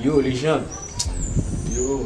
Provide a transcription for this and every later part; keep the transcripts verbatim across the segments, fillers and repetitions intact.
Yo, lejand. Yo.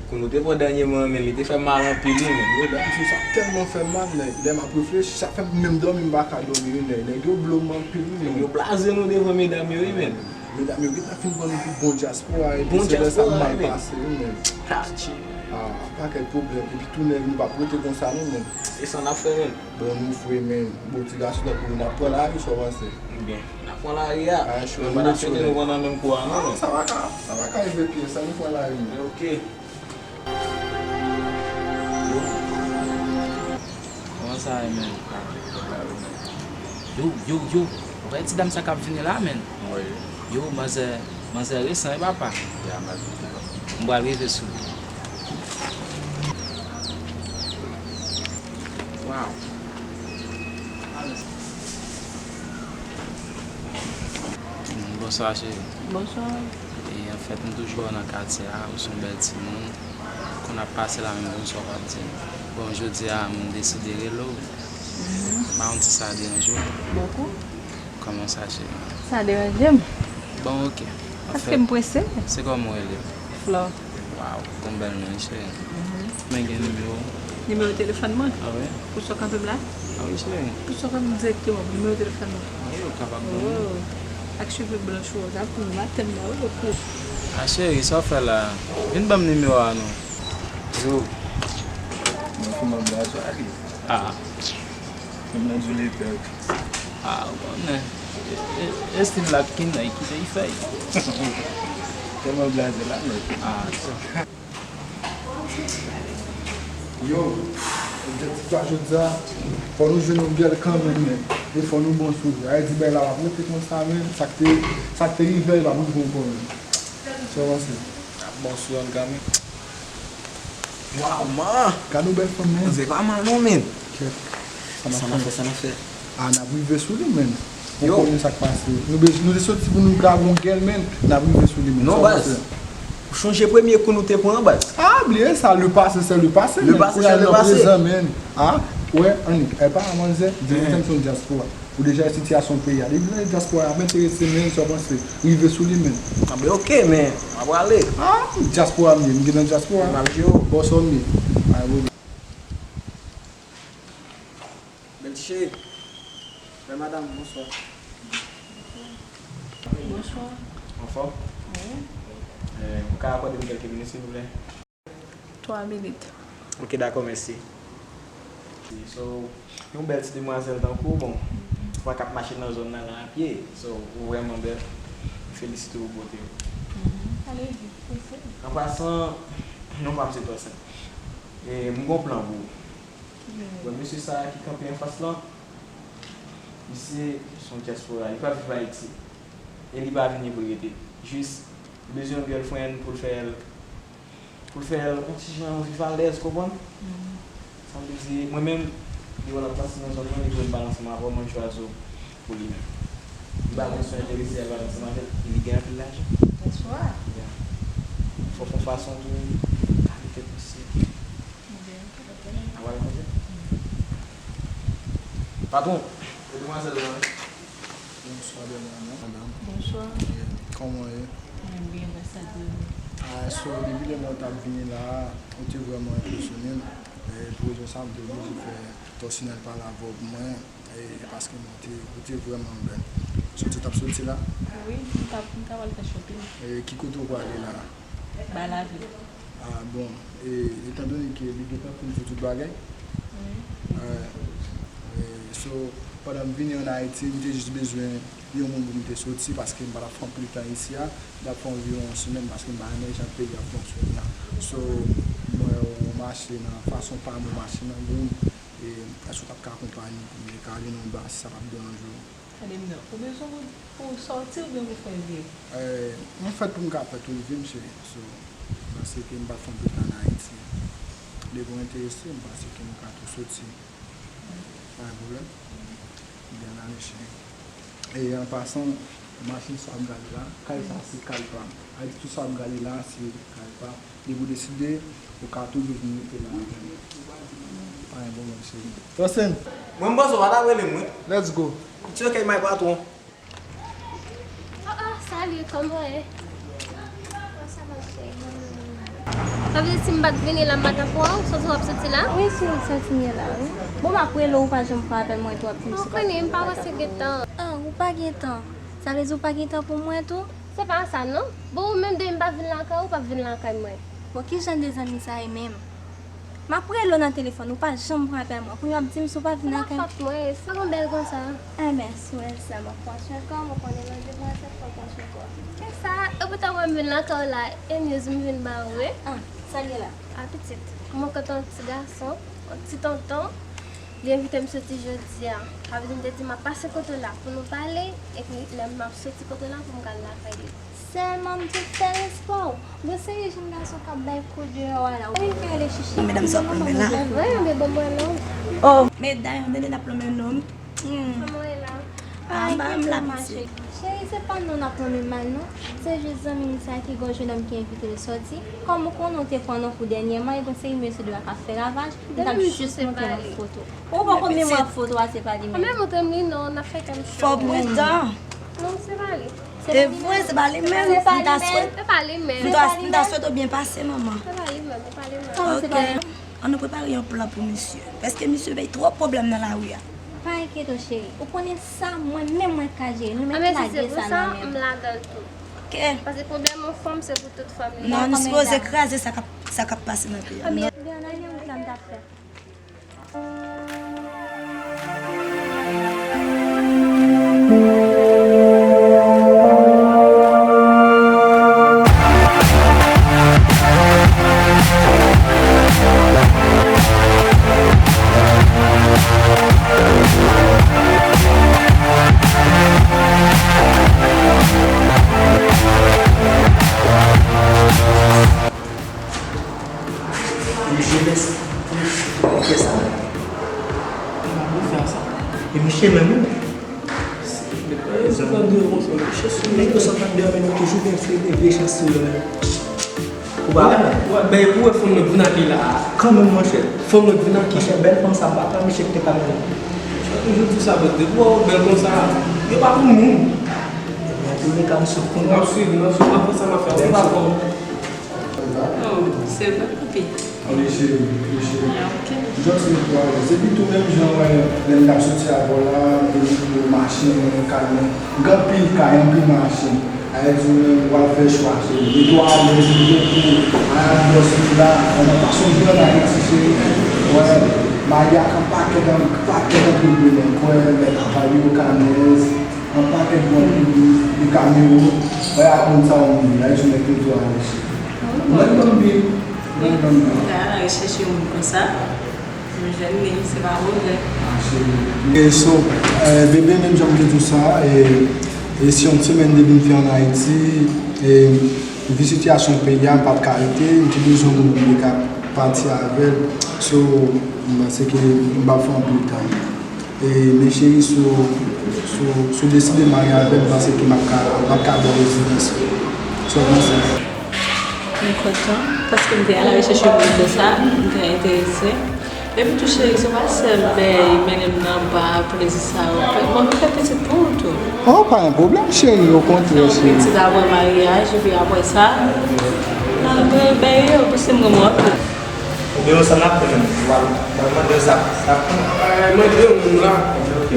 Kounye ou te pran dènyèman an, men li te fè m mal anpil, wi, men. Yo, dam, sa tèlman fè m mal, nèg. Lè m ap reflechi, sa fè m menm dòmi, m pa ka dòmi, wi, nèg. Nèg yo blo m anpil, wi, men. Yo blaze nou devan medam yo, wi, men. Medam yo gentan fin pran nou pou bon dyaspora, epi se lè sa m mal pase, wi, men. Bon dyaspora, wi, men. Ah, pakèt pwoblèm. Epi tou nèg, nou p ap rete konsa, non, men. E sa n ap fè, men. Bon, nou fre, men. Bon, ti gason tankou nou, n ap pran lari, sa w panse? Ebyen, n ap pran lari a. Ah, sure, nou pa t ap kite nou pran nan menm kou a, non, men. Sa pa ka, sa pa ka rive pyès, ann pran lari, men. Ok. Kòman sa ye, men? Yo, yo, yo. Ou wè ti dam sa k ap vini la, men? Wi. Yo, manzè, manzè resan, wi, papa. Ya, manzè. M pral rive sou li. Waw. Bonswa, cheri. Bonswa. E, anfèt, m toujou wè w nan katye a, ou se yon bèl timoun. Konn ap pase la menm, bonswa w p ap di m. Bon, jodi a, m deside rele w. Mhm. M pa konn si sa deranje w. Bokou. Kòman sa, cheri? Sa deranje m. Bon, ok. Paske m prese. Se kòman w rele? Flò. Waw, ou gon bèl non, wi, cheri. Mhm. Men gen nimewo w? Nimewo telefòn mwen? Ah wi. Pou sa w kanpe m la? Ah wi, cheri. Pou sa w kanpe m direkteman pou nimewo telefòn mwen? Ah wi, ou kapab ban mwen. Oh. Ak cheve blanch ou an, sa pou maten m la, wi, bokou. Ah, cheri, sa w fè la? Vin ban m nimewo a non. Yo. Mwen fè m ap blaze a li. Ah. Mwen nan di w li pèk. Ah, ou konnen. E, e, e stil la ki nan ki te fè. Tèlman blaze la, men. Ah. Yo, objektif la jodi a, fò nou jwenn yon gèl kanmenm, men. E fò nou bon sou li. A di bay la p ap rete konsa, men. Sa k te, sa k te rive a, li p ap rive ankò, men. Sa w panse? Bon sou yon kanmenm. Waw, man! Gade yon bèl fanm, men. Manzè pa mal non, men. Kèt. Sa n ap fè? Sa n ap fè? A, n ap rive sou li, men. Ou konnen sa k pase. Nou bez-, nou te soti pou nou ka gon gèl, men. N ap rive sou li, men. Non, baz. Ou chonje premye kou nou te pran an, baz? A, bliye sa, le passé, c'est le passé, men. Le passé, c'est le passé. Kounye a nou nan prezan, men. A, wè, annik, e pa manzè, di nou se yon dyaspora. Ou deja wè sitiyasyon peyi a. Depi nan dyaspora a ap enterese, men, sa w panse? Rive sou li, men. A, ben, ok, men, m ap prale. A, dyaspora m ye, m gen nan dyaspora. M ap jere w. Bòs m ye. Ay, bon. Bèl ti cheri. Bèl madanm, bonswa. Bonswa. Anfòm? Wi. Eh, ou ka akòde m kèlke minit, silvouplè? Twa minit. Ok, dakò, mèsi. So, yon bèl ti demwazèl tankou w, bon, ou pa ka ap mache nan zòn nan la a pye. So, ou vrèman bèl. M felisite w pou bote w. Mhm. Ale vit, prese. An pasan, non pa m se Tòsèn. E m gon plan pou ou. Ki plan? Bon, mesye sa a ki kanpe anfas lan, misye se yon dyaspora, li pa viv Ayiti. E li pa vini pou l rete. Jis, li bezwen yon girlfriend pou l fè l, pou l fè l yon ti jan viv alèz, konprann? Mhm. Sa vle di, mwen menm, li wè l ap pase nan zòn nan, li vle m pale ansanm avè w, mwen chwazi w pou li menm. Li pa bezwen enterese a, pale ansanm avè l, e li gen anpil lajan. Bonswa. Yeah. Fò w fè yon fason pou w kale tèt misye. Ebyen, ok, pa t gen. N a pral kontre. Patwon, e demwazèl lan, wi. Bonswa, bèl madanm. Bonswa. Yeah. Kòman w ye? Mwen byen, grâce à Dieu. Ah, so, depi lè mwen t ap vini la a, ou te vrèman enpresyone m. E pou rezon sa a, m te oblije fè pèsonèl pale avè w pou mwen. E paske mwen te, ou te vrèman bèl. So, ou t ap soti la? Wi, m t ap, m t ap al fè shopping. E ki kote w prale la? Ba lavil. Ah, bon. E, etandone ke li gentan fin di tout bagay, wi, eh, eh, so, pandan m vini ann Ayiti, m te jis bezwen yon moun pou m te soti, paske m pa t ap fè anpil tan isi a. M t ap fè anviwon yon semèn, paske m pa renmen jan peyi a fonksyone a. So, mwen, ou mache nan fason pa m, ou mache nan gou m, e èske w t ap ka akonpanye m pou m te ka vin anba, si sa p ap deranje w? Gade m non. Ou bezwen pou, pou w sòti oubyen pou fè vi w? Eh, mwen fèt pou m ka fè tout vi m, cheri. So, m panse ke m pa fè anpil tan ann Ayiti. Depi w enterese, m panse ke nou ka tou soti. Pa gen pwoblèm. Ebyen, n ale, cheri. E an pasan, machin sa w ap gade la, kay sa se kay pa m. Sa vle di tout sa w ap gade la, se kay pa m. Depi w deside, ou ka toujou vin rete la avè m. Pa gen pwoblèm, cheri. Tòsèn. Mwen, m panse w pa t ap rele m, wi. Let's go. It's ok, my patron. Ah, ah, salut, comment est? Sa vle di si m pa t vini la, m pa t ap wè w? Soti w ap soti la? Wi, si w soti m ye la, wi. Bon, m ap rele w, ou pa janm pran apèl mwen, epi w ap di m si w pa t vini. Ou konnen m pa wè se gen tan. Ah, ou pa gen tan. Sa vle di ou pa gen tan pou mwen tou? Se pa sa, non. Bon, ou menm depi m pa vin lakay ou, ou p ap vin lakay mwen. Bon, ki jan de zanmi sa ye menm? M ap rele w nan telefòn, ou pa janm pran apèl mwen. Kounye a w ap di m si w pa vin lakay mwen. Se pa fòt mwen, se pa yon bèl konsa. Enben, si w wè sa, m ap pran swen kò m, ou konnen nan demwazèl fò pran swen kò. Se sa, epi w ta wè m vin lakay w la, e news m vin ba ou, wi. Ah, sa l ye la? A pitit, m rankontre yon ti gason, yon ti tonton, li envite m soti jodi a. Sa vle di m te di m ap pase kote w la pou nou pale, epi lè m ap soti kote w la pou m ka al lakay li. Sèlman m te fè respè w. Bon, serye jèn gason k ap bay kou deyò a la. Ou vin fè rele chichi. Medam sa ap plonmen la. Vre, men bon mwen non. Oh, medam, tande n ap plonmen non. Hmm. Kòman w ye la? Ah, ba m la piti. Cheri, se pa nou n ap plonmen mal non. Se jis zanmi m sa ki gen yon jennonm ki envite l soti. Kòm ou konnen w te pran nan kou dènyèman, e gon seri mesye deyò k ap fè ravaj, m t ap jis montre w foto. Ou poko menm wè foto a, se pa li menm. Mwen montre m li non, n ap fè kè m cho. Fò w pridan. Non, se pa li. E vre, se pa li menm. Se pa li menm. Se pa li menm. M ta, m ta swete w byen pase, manman. Se pa li menm, se pa li menm. Ok. Ann nou prepare yon plan pou misye. Paske misye bay twòp pwoblèm nan lari a. Pa enkyete w, cheri. Ou konnen sa, mwen menm mwen ka jere. Nou mèt lage sa nan men m. M ladan l tou. Ok. Paske pwoblèm yon fanm, se pou tout fanmi. Non, nou sipoze kraze sa k ap, sa k ap pase nan peyi a. Anmye, dèyè nan wout la, m t ap fè. Misye fè sa. Misye fè sa. E misye menm wi. Nèg yo sot anndan men nou toujou gen se de vye chans sou yo menm. Ou pa wè? Wè, men ou wè fanm nan k vin ak li la a. Kanmenm monchè. Fanm nan k vin ak li. Monchè, bèl fanm sa, m pa kwè misye te ka menm. Mwen toujou di sa, bòt, depi w wè yon bèl konsa, yo pa pou moun. Ebyen, antouleka, m sot konnen. N ap swiv, n ap swiv, n ap fè sa n ap fè, se pa fò. Oh, se vre, papi. Ann eseye, eseye. Ah, ok. Just met twa jou. Se pi tou menm jan wè, lè m t ap soti avè w la, m te di pou machin, kay mwen. Gen anpil kay, anpil machin. Ayiti menm, w ap fè chwa, cheri. Met twa jou, se pi tou, Ayiti la, nan fason m jwenn Ayiti, cheri. Wè, mayi ak yon pakèt, yon pakèt antreprenè. Kwè, mèt travay yo, kamèz. Yon pakèt bon moun, de kamero, wè ak moun sa yo mouri, la, yo sou nèg rezo a mesye. Mwen, mwen, mwen, mwen, mwen. Gade, nan rechèche moun konsa, yon jèn li, se pa move. E so, eh, bebe, menm jan m te di w sa, e, e si yon semèn depi m fin ann Ayiti, e, vi sitiyasyon peyi a, m p ap ka rete, m te bezwen moun pou m te ka pati avè l. So, m panse ke m p ap fè anpil tan. E, men cheri, si w, si w, si w deside marye avè m, m panse ke m ap ka, m ap ka ba w rezidans ou. Sa w panse? M kontan, paske m te al rechèche moun konsa, m te enterese. Epi tou, cheri, se pa sèl bèy, mennen m nan ba, plezi sa yo. Bon, m fè pitit pou ou tou. Oh, pa gen pwoblèm, cheri, okontrè, cheri. Pitit apre maryaj, epi apre sa, n al bwè bèy yo, pase m renmen w anpil. Oubyen ou sa n ap fè menm? W al, w al mande yo sa, sa ap pran? Eh, mande yo menm la. Ok.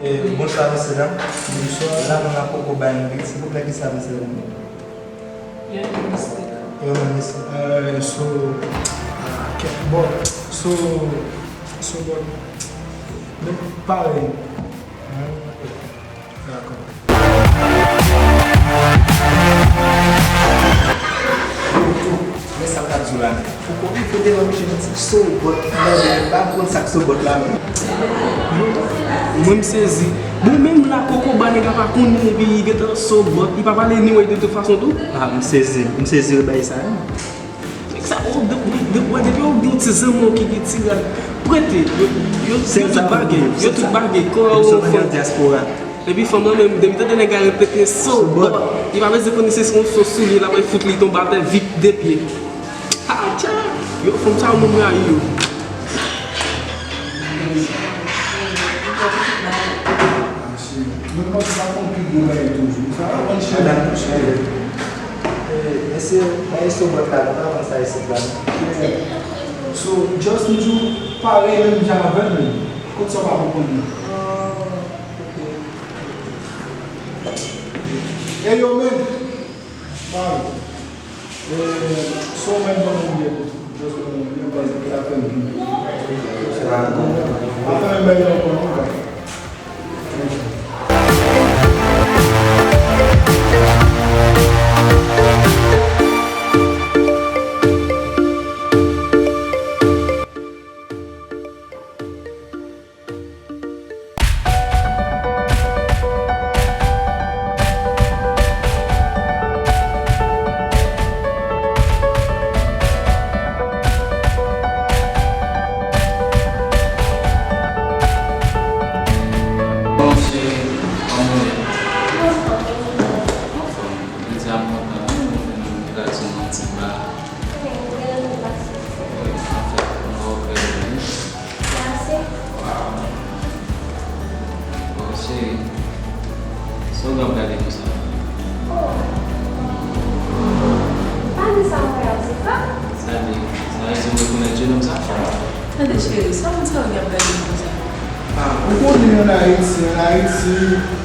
Eh, bonswa, mesye dam. Bonswa. La, nou la poko bay yon vid, silvouplè, kisa mesye dam? Yon mistake. Yon mistake. Eh, so, ah, kèt, bon, so, so, bon, men, parèy. Dakò. Men sa m t ap di w la menm. Ou konnen kote mwen, misye di sobòt nan men m, m pa konn sa k sobòt la menm. Mwen, m sezi. Bon, menm la, kokoba nèg la pa konnen, epi li gentan sobòt, li pa pale anyway de tout fason tou. Ah, m sezi, m sezi bagay sa menm. Nèg sa, ou, de, de, de, depi ou gen yon ti zanmi w ki gen ti rad, prete, yo, yo, yo tout bagay, yo tout bagay, kò yo fon. Epi fanm nan menm, depi tande nèg la repete sobòt, li pa bezwen konnen se yon so soulye l ap fout li tonbe atè vip de pye. Atcha! Yo, fanm sa yo, moun rayi yo. Ah, cheri, Mwen pa konn pi gwo bagay toujou. Sa va konn cheri. Madanm, cheri. Eh, mesye, mwen Esobòt la, nou pa konn sa isit la, non. So, just nou di w parèy menm jan avè m, men. Kot sa w pa konprann nan? Ah, ok. Hey, yo, men. Bye. Eh, so menm ban mwen byen tou. Just ban mwen byen, paske ki afè m tou. Afè m bèl ankò, non, bro. Bon, cheri, kòman w ye? Anfòm, jodi a m kontan wi, nou vin gade sou yon ti ba. Wi, anfèt, nou ofè nou wi. Mèsi. Waw. Bon, cheri, sa w ap gade konsa? Oh. Pa di sa mwen ap di, pa. Sa di, sa vle di w rekonèt jenòm sa? Tande, cheri, sa moun sa yo ap gade m konsa? Ah, ou konnen ann Ayiti, ann Ayiti,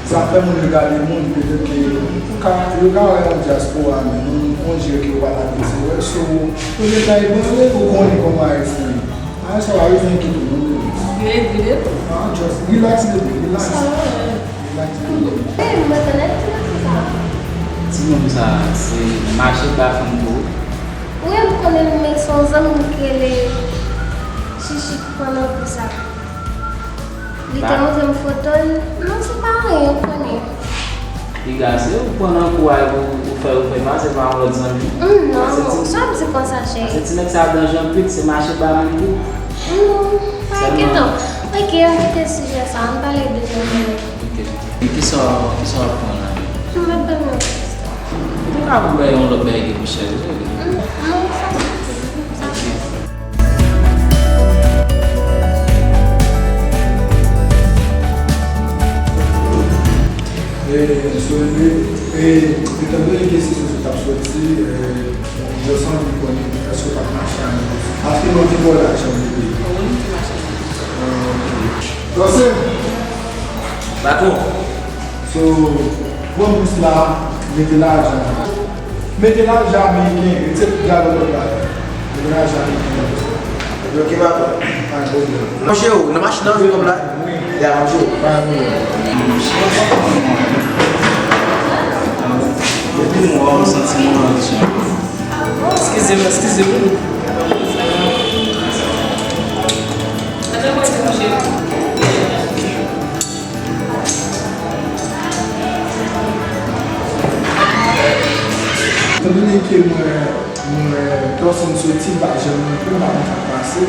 zafè moun yo gade moun, petèt ke ou ka, yo ka wè yon dyaspora, men moun, on dirait ke yo pa t abitye wè, so, yo gentan ebranle, ou konnen kòman Ayisyen ye. Ah, sa va, yo fè enkyete w, non, bebe. Yo egri de tou. Ah, just relax, bebe, relax. Sa va, wè. Relax, bebe. Hey, m rekonèt ti nèg sa. Ti nonm sa, se mache ba fanm gwo. Wi, m konnen l, men se yon zanmi m ki rele Chichi ki pran nan kou sa. Li te montre m foto l. Non, se pa anyen, ou konnen. Piga, se ou pran nan kou a epi ou, ou fè, ou fè pase pa yon lòt zanmi. Mm, non, sa w ap di konsa, cheri? Pase ti nèg sa danje anpil, se mache ba menm tou. Non, pa enkyete w. Ok, ann kite sijè sa, ann pale de nou menm. Ok. E kisa, kisa w ap pran la? M ap pran yon pastè. Ou pa ka pran yon lòt bagay ki pi chè, vre? Non, sa sifi. Sa sifi. E, so, e, e, etan done ke se sou sa t ap soti, e, yo santi konnen èske w pa t mache a menm. Paske mwen vin ba w lajan, bebe. Wi, m te mache. Ah, ok. Danse! Patwon. So, pran bous la, mete lajan. Mete lajan ameriken, retire tout galon lòt la. Mete lajan ameriken nan bous la. Ok, patwon. Pa gen pwoblèm. Monchè, ou nan machin nan, vin kòb la. Wi. Ya, monchè. Pa gen pwoblèm. Depi mwen, mwen santi mwen anjan. Eskize m, eskize m. Etan done ke mwen, mwen, Dorson soti, m pa janm rantre, m pa konn sa k pase.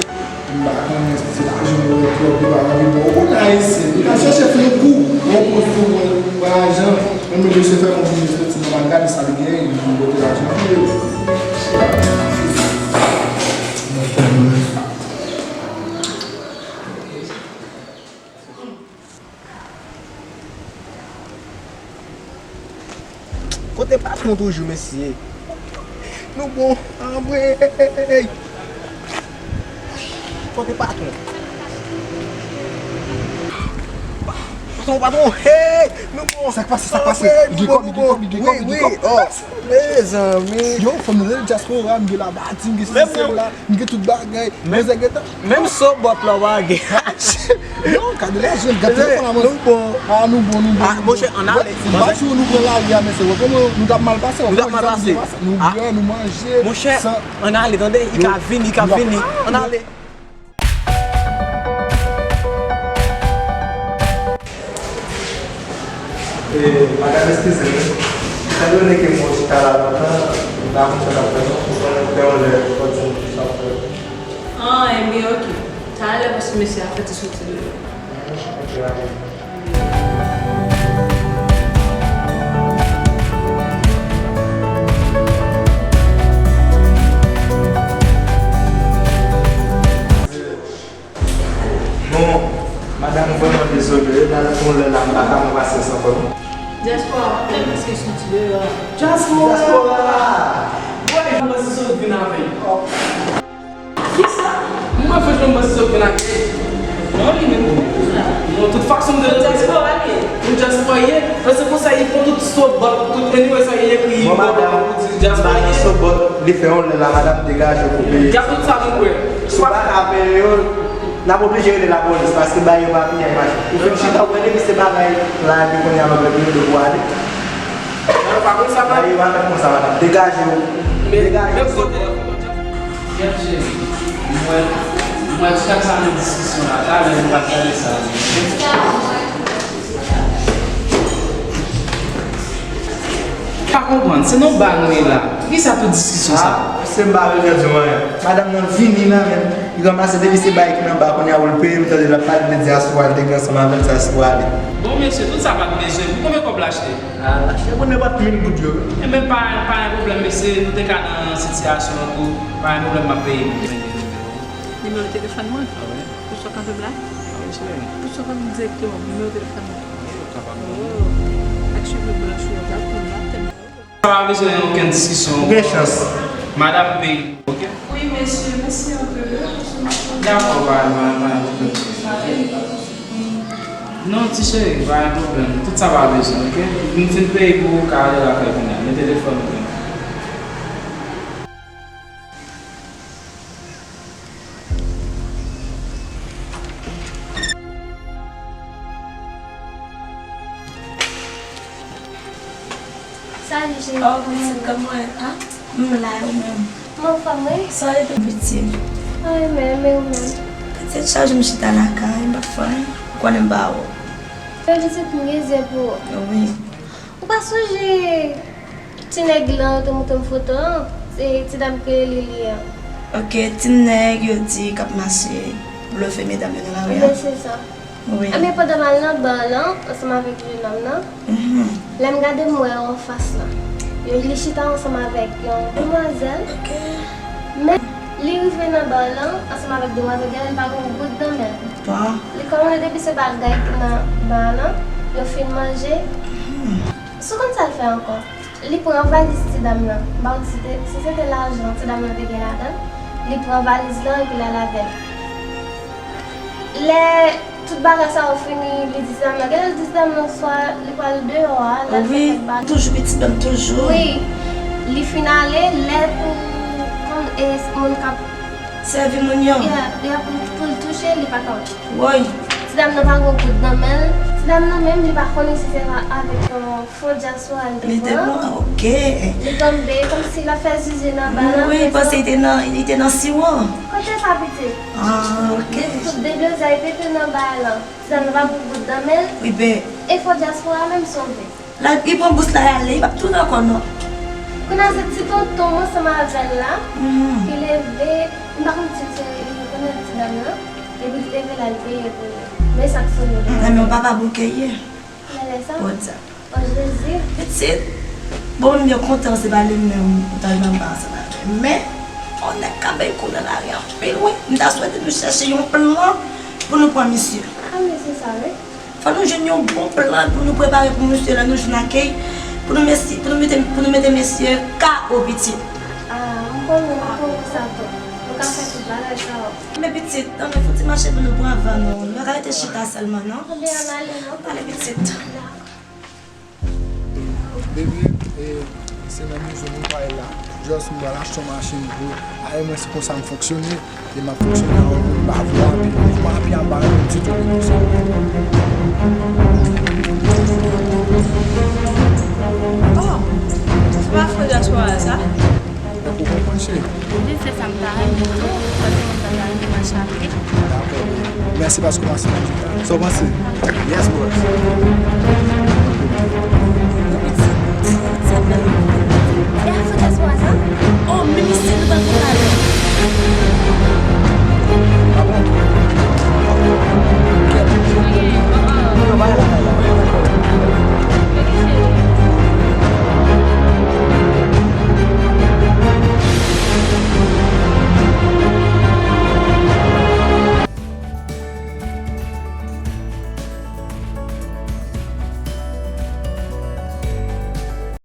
M pa konnen èske se lajan mwen wè twòp, li pa anvi ba w. Ou konnen Ayisyen, li ka chèche fè yon kou, yon poste mwen, mwen lajan, mwen mwen mesye fè mwen vin soti nan bagay, sa li genyen, li vin pote lajan pou yo. Mwen fè mwen. Kote patwon toujou, mesye? Nou bon, anmwey! Kote patwon? Patwon, patwon, hey! Nou bon! Sa k pase, sa k pase? Anmwey, nou bon, nou bon. Wi, wi, oh, mezanmi. Yo, fò m rele dyaspora, m gen labadi, m gen sesi, sela. M gen tout bagay. Menm, menm sobòt la w pa gen. Yo, gade lajan, gade telefòn la, mwen. Nou bon. Ah, nou bon, nou bon. Ah, monchè, ann ale. Wè, se pa si nou pran lari a, men se wè kòman nou t ap mal pase, nou t ap mal pase. Nou bwè, nou manje. Monchè, ann ale, tande, li ka vini, li ka vini. Ann ale. E, madanm, eskize m wi. Etan done ke mwen chita la lontan, m pa konn sa k ap fèt non, ou konnen m fè yon lè fò di m sa w ap fè. Ah, enben, ok. Talè, paske mesye a fèk te soti deyò. Ok, ok. Bon, madanm, vrèman dezole, la, la, Yon lè la, m pa ka pran pasyans ankò non. Dyaspora, pa fè m plis kesyon ti deyò. Dyaspora! Dyaspora! Wè, jan m panse se ou k vin avè l. Kisa? Mwen franchman m panse se ou k vin avè l. Non, li menm. Non, tout fason m te di dyaspora li ye. Yon dyaspora ye. Nan se konsa li pran tout istwa bòt, tout anyway sa li ekri bòt pou di dyaspora ye. Madan Sobòt, li fè yon lè la, madanm degaje w pou peye. Gad tout sa nou kwè. Si w pa ka peye yo, n ap oblije rele lapolis paske bagay yo pa piyay mache. Ou fin chita, ou wè depi se bagay la epi kounye a m ap leve rido pou ale. Bagay yo pa fèt konsa, madanm. Degaje w. Degaje w. Yèm cheri, mwen, mwen chak sa nan diskisyon la, talè nou pral gade sa. Pa konprann, se nan ba nou ye la. Poukisa tout diskisyon sa? Ah, se m pa bezwen di w anyen. Madanm nan vini la menm. Li ranmase depi se bagay ki nan ba kounye a pou l peye, m tande l ap pale de dyaspora, l te gen ansanm avè l, dyaspora li. Bon, mesye, tout sa pa t bezwen. Pou konbyen kòb l achte? Ah, l achte pou nenpòt mil goud yo. Enben, pa, pa gen pwoblèm, mesye, nou te ka nan sitiyasyon an tou. Pa gen pwoblèm, m ap peye. Nimewo telefòn mwen? Ah wi. Ou sot kanpe m la? Ah wi, cheri. Ou sot kanpe m direkteman, nimewo telefòn mwen? Wi, ou kapab. Oh. Ak cheve blanch ou an, dat pou m la tèlman. Sa pa bezwen okenn diskisyon. Ou gen chans. Madanm peye, oke? Wi, mesye, mèsi anpil. Dakò, pa, pa, pa, pa. Non, ti cheri, pa gen pwoblèm. Tout sa pa bezwen, oke? M fin peye pou ou ka ale lakay kounye a. Men telefòn ou. Salut, chérie. Oh, pitit, kòman w ye? Ah, m la, ou menm? Mwen anfòm, wi. Sa w ye tou, pitit? Ay, men, men ou menm? Pitit, chak jou m chita lakay, m pa fè anyen. Ou konnen m pa wè w. Men pitit, m gen zye pou ou. Wi. Ou pa sonje ti nèg lan yo te montre m foto an? Se ti dam ki rele Lili an. Ok, ti nèg yo di k ap mache blofe medam yo nan lari a. Ebyen, se sa. Wi. Ebyen, pandan m al nan ba lan, ansanm avèk jenòm nan, mhm, lè m gade m wè yo anfas lan. Yo, li chita ansanm avèk yon demwazèl. Ok. Men, li rive nan ba lan, ansanm avèk demwazèl, genlè li pa gen yon goud nan men l. Bon. Li konnen depi se bagay ki nan ba lan, yo fin manje. Mhm. Si w konn sa l fè ankò? Li pran valiz ti dam nan. M pa konn si te, si se te lajan ti dam nan te gen ladan l. Li pran valiz lan epi l al avè l. Lè tout bagay sa yo fini, li di ti dam nan, genlè l di ti dam nan swa li pral deyò a, l al fè kèk bagay. Wi, toujou pitit dam, toujou. Wi, li fin ale, lè pou konn e moun k ap sèvi moun yo. Yeah, li ap pou l touche, li pa ka wè. Woy. Ti dam nan pa gen goud nan men l. Ti dam nan menm, li pa konnen si se pa avèk yon fo dyaspora li te pran. Li te pran, ok. Li tonbe, kòmsi l ap fè zizi nan ba lan. Wi, wi, paske li te nan, li te nan siwo. Kote sa, pitit? Ah, ok. Tout deblozay pete nan ba lan. Ti dam nan pa gen goud nan men l. Wi, ben. E fo dyaspora menm sove. La, li pran bous la, li ale, li p ap tounen ankò, non. Kounye a, se ti tonton m ansanm avè l la, mhm, ki leve, m pa konn si se li rekonèt ti dam nan, epi li leve l al peye pou li. Men sa k sove l. Mm, men yon papa bouke ye. Men lè sa? Bon, sa. O Jezi. Pitit, bon, m byen kontan se pa li menm ou t al nan ba ansanm avè l. Men, yon nèg k ap bay kou nan lari anpil, wi. M ta swete nou chèche yon plan pou nou pran misye. Ah, men se sa, wi. Fò nou jwenn yon bon plan pou nou prepare pou misye lè nou jwenn akèy, pou nou mesi-, pou nou mete, pou nou mete mesye K O pitit. Ah, m konnen, m konnen sa tou. Nou ka fè tout bagay sa yo. Men pitit, ann fouti mache pou nou pran van nou. Nou pa ka rete chita sèlman, non. Ebyen, ann ale, non. Ale, pitit. Baby, e, se nan mizou nou pral la. Just m pral achte yon machin pou, a, e mwen se konsa m fonksyone, e m ap fonksyone avè w, m pa vle w anpil, m pa anpil anba yon ditou de konsa. Oh, se pa fo dyaspora sa? Donk ou konprann, cheri? Wi, se sa m ta renmen tou, paske mwen ta renmen mache avè l. Dakò. Mèsi paske w panse nan di tan. Sa w panse? Yes, boss.